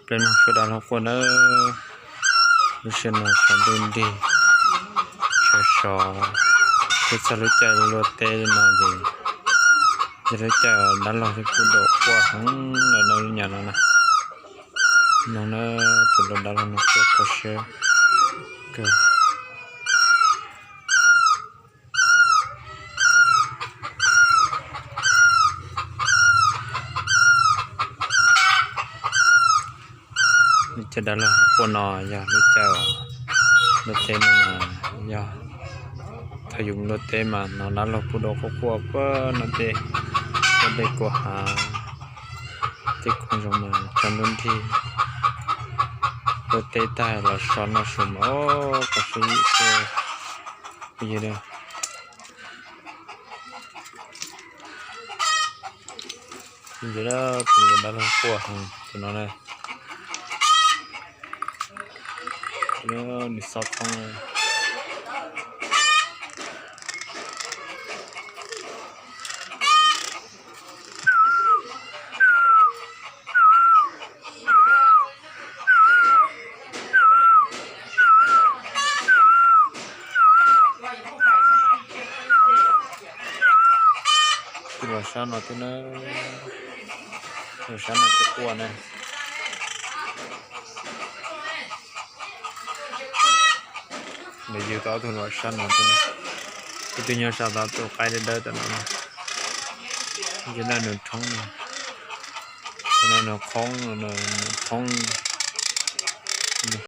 Peb mloog suab dab laug quaj nawb. Lub sij hawm no tshav ntuj nrig, sov sov, peb txog lub caij luaj teb no ces yog lub caij dab laug thiab kuj dam quaj heev lawm no, lub nyam no na. Mloog nawb, tus dab laug no quaj kho siab kawg. Lub caij dab laug quaj no yog lub caij luaj teb no mas, yog thaum yus mus luaj teb mas hnov dab laug kuj dam quaj quaj puag no tej, tej dej kuj hav, tej khoom zoo mas tshav ntuj nrig. Luaj teb tag los so noj su mas, o, kho siab yim kawg. Phooj ywg, tus dab laug quaj heev tus no na. Nws xob thoob. Tus los sab no thiab na, los sab no tsis quaj na. Nws yug tau ob tug los sab no thiab na. Ib tug nyob sab tod, tus qaib dawb dawb tom no na. Yog no nws rhoob no, no nws qhoob, nws qhoob.